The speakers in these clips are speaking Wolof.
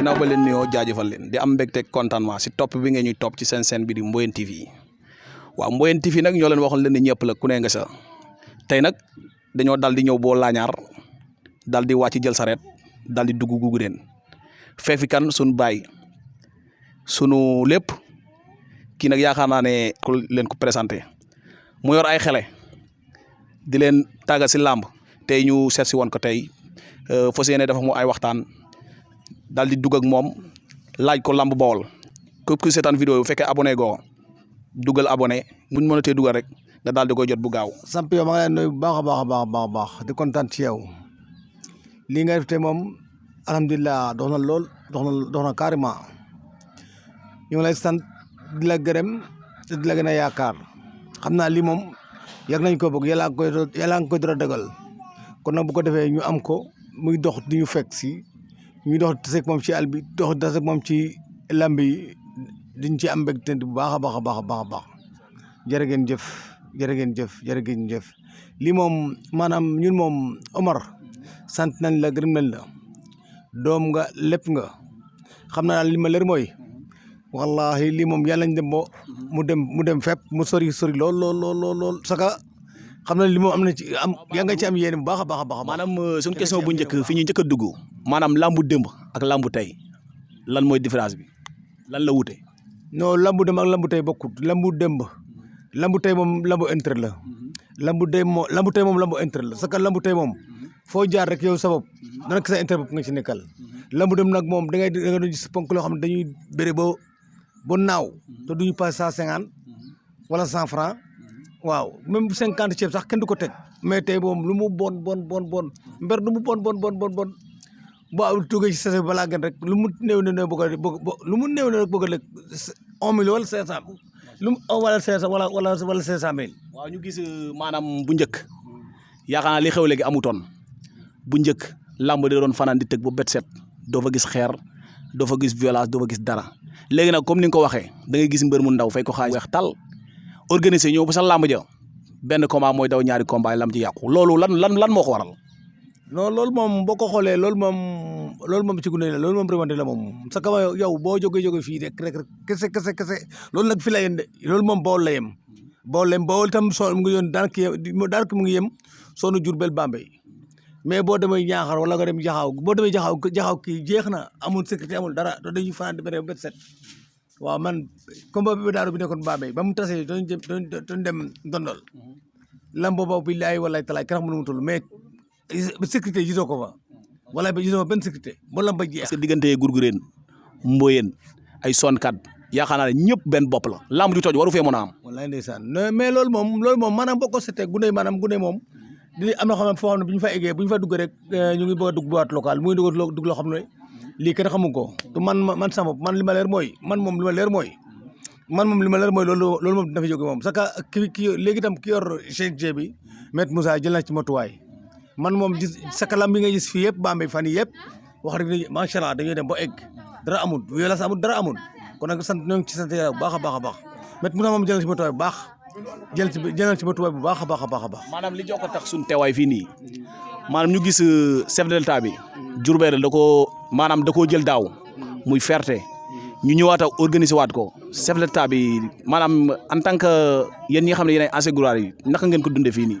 ginnaaw ba leen nuyoo jaajëfal leen di am mbégte contentement si topp bi ngeen ñuy topp ci seen chaîne bi di Mboyeen TV waaw Mboyeen TV nag ñoo leen waxoon leen ne ñëpp la ku ne nga sa tey nag dañoo dal di ñëw boo laañaar dal di wàcc jël sareet dal di dugg Gugureen feefi kan sunu baay sunu lépp kii nag yaakaar naa ne ku leen ko présenté mu yor ay xele di leen tàggat si làmb tey ñu seet si woon ko tey fas yéene dafa mu ay waxtaan daal di dugg ak moom laaj ko lamb Bawol képp ku seetaan vidéo bu fekkee abonné goo dugal abonné buñ mënatee dugal rek nga daal di koy jot bu gaaw. samp yow ma nga leen nuyu bu baax a baax a baax a baax di kontaan ci yow lii nga def te moom alhamdulilah dox na lool dox na carrément ñu ngi lay sant di la gërëm te di la gën a yaakaar xam naa lii moom yàgg nañ ko bëgg yàlla nga koy dara dëggal kon nag bu ko defee ñu am ko muy dox di ñu fekk si ñu dox taseeg moom ci àll bi dox taseeg moom ci lamb yi diñ ci am mbégte bu baax a baax a baax a baax a baax jërë ngeen jëf jërë ngeen jëf jërë ngeen jëf lii moom maanaam ñun moom Omar sant nañ la gërëm nañ la doom nga lépp nga xam naa daal li ma leer mooy wallahi lii moom yàlla nañ dem bo mu dem fépp mu sori lool lool saka xam na li moom am na ci am yaa nga ci am yéene bu baax a baax a baax. maanaam suñu question bu njëkk fi ñu njëkk a dugg maanaam lambu démb ak lambu tey lan mooy différence bi lan la wute. non lambu démb ak lambu tey bokkut lambu tey moom lambu intérêt la lambu tey moom lambu intérêt la saka lambu tey moom foo jaar rek yow sabab dana sa intérêt bopp nga ci nekkal lambu démb nag moom da nga doon gis ponk loo xam ne dañuy bëre ba naaw te duñu pas 150 wala 100 francs waaw même 50 ceeb sax kenn du ko teg mais tey moom lu mu bon mber lu mu bon boo tuggee ci sase balaa gën rek lu mu néew ne lu mu néew ne rek bëgg a lekk 1 million wala 500 lu mu wala 500 wala 500 000. waaw ñu gis maanaam bu njëkk yaakaar naa li xew léegi amutoon bu njëkk làmb di doon fanaan di tëg ba bet set doo fa gis xeer doo fa gis violence doo fa gis dara léegi nag comme ni nga ko waxee da ngay gis mbër mu ndaw fay ko xaaj weex tal organisé ñëw ba sax làmb ja benn combat mooy daw ñaari combat lam ci yàqu loolu lan moo ko waral. non loolu moom boo ko xoolee loolu moom ci gune la loolu moom remonté la moom sa kama yow boo jógee fii rek kese loolu nag fi la yem de loolu moom Bawol la yem Bawol itam soo mu ngi yoon daanaka mu ngi yem soonu Jurbel Bambey mais boo demee Ñaaxar wala nga dem jaxaw kii jeex na amul sécurité amul dara to dañuy fanaan di bëre ba set waaw man combat bi daaru bi nekkoon Bambey ba mu tasee doon dem Ndondol lamb boobu billahi wallahi talaay kenn xamul nu mu toll mais sécurité gisoo ko fa wala ba gisoo benn sécurité ba lamb ba jeex. parce que diggante Gurgureen Mboyeen ay sonkat yaakaar naa ne ñëpp benn bopp la lamb di toj waru fee mën a am. wallahi ndeysaan mais loolu moom maanaam boo ko seetee gune moom di am na xam ne foo xam ne bu ñu fa eggee bu ñu fa dugg rek ñu ngi bëgg a dugg boîte locale muy dugg loo xam ne lii kenn xamu ko te man sama man li ma leer mooy man moom li ma leer mooy loolu moom dafa jóge moom parce que ki léegi itam ki yor CNG bi Maître Moussa jël na ci matuwaay man moom gis saka lam bi nga gis fii yëpp Bambey fan yii yëpp wax dëgg macha allah dañuy dem ba egg dara amul violence amul dara amul kon nag ñoo ngi ci sant yàlla bu baax a baax a baax Maître Moussa moom jël na ci matuwaay bu baax jël ci matuwaay bu baax a baax a baax a baax. maanaam li jox ko tax suñu teewaay fii nii maanaam ñu gis chef de l'état bi Diourbel da koo jël daaw muy fierté ñu ñëwaat ak organiser waat ko chef de l'état bi maanaam en tant que yéen ñi nga xam ne yéen ay anciens gloires yi naka ngeen ko dundee fii nii.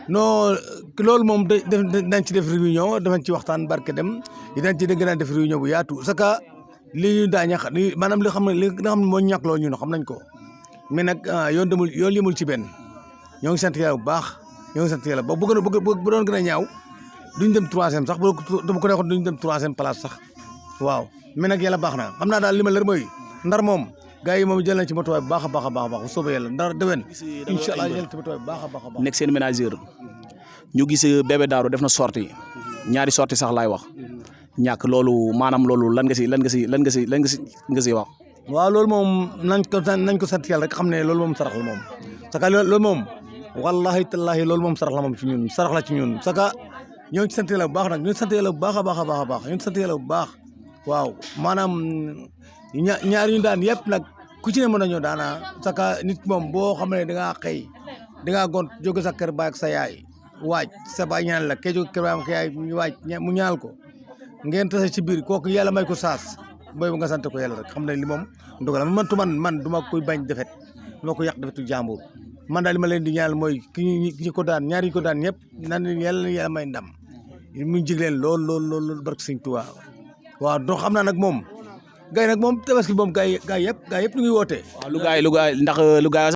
non loolu moom dañ ci def réunion dafañ ci waxtaan barke dem dañ ci gën a def réunion bu yaatu parce que li ñu daa ñax maanaam li nga xam ne moo ñàkk loo ñun xam nañ ko mais nag yoon yemul ci benn ñoo ngi sant yàlla bu baax ñoo ngi sant yàlla ba bu doon gën a ñaaw duñ dem 3e sax bu ko neexoon duñ dem 3e place sax waaw mais nag yàlla baax na xam naa daal li ma leer mooy ndar moom gars yi moom jël nañ ci matuwaay bu baax a baax a baax bu soobee yàlla ndar déwén incha allah jël ci matuwaay bu baax a baax nekk seen ménageur ñu gis Bébé Daaru def na sortie ñaari sorti sax laay wax ñàkk loolu maanaam loolu lan nga si wax. waaw loolu moom nañ ko sant yàlla rek xam ne loolu moom sarax la moom saka loolu moom wallahi tallahi loolu moom sarax la moom ci ñun sarax la ci ñun saka ñoo ngi sant yàlla bu baax nag ñoo ngi sant yàlla bu baax a baax a baax a baax ñoo ngi sant yàlla bu baax waaw maanaam ñaar ñu daan yëpp nag ku ci ne mën nañoo daana saka nit moom boo xam ne da ngaa xëy da ngaa gont jóge sa kër baay ak sa yaay waaj sa baay ñaan la kee jóge kër baay ak yaay waaj mu ñaanal ko ngeen tase ci biir kooku yàlla may ko saas booy bu nga sant ko yàlla rek xam ne li moom ndogal man duma koy bañ defet duma ko yàq defetu jàmbur man daal li ma leen di ñaanal mooy ki ñu ko daan ñaari ko daan ñëpp nan yàlla may ndam mu jig leen lool barke Sëñ Tuubaa waaw donc xam naa nag moom gars yi nag moom tabaski moom gars yëpp ñu ngi woote. waaw lu gaay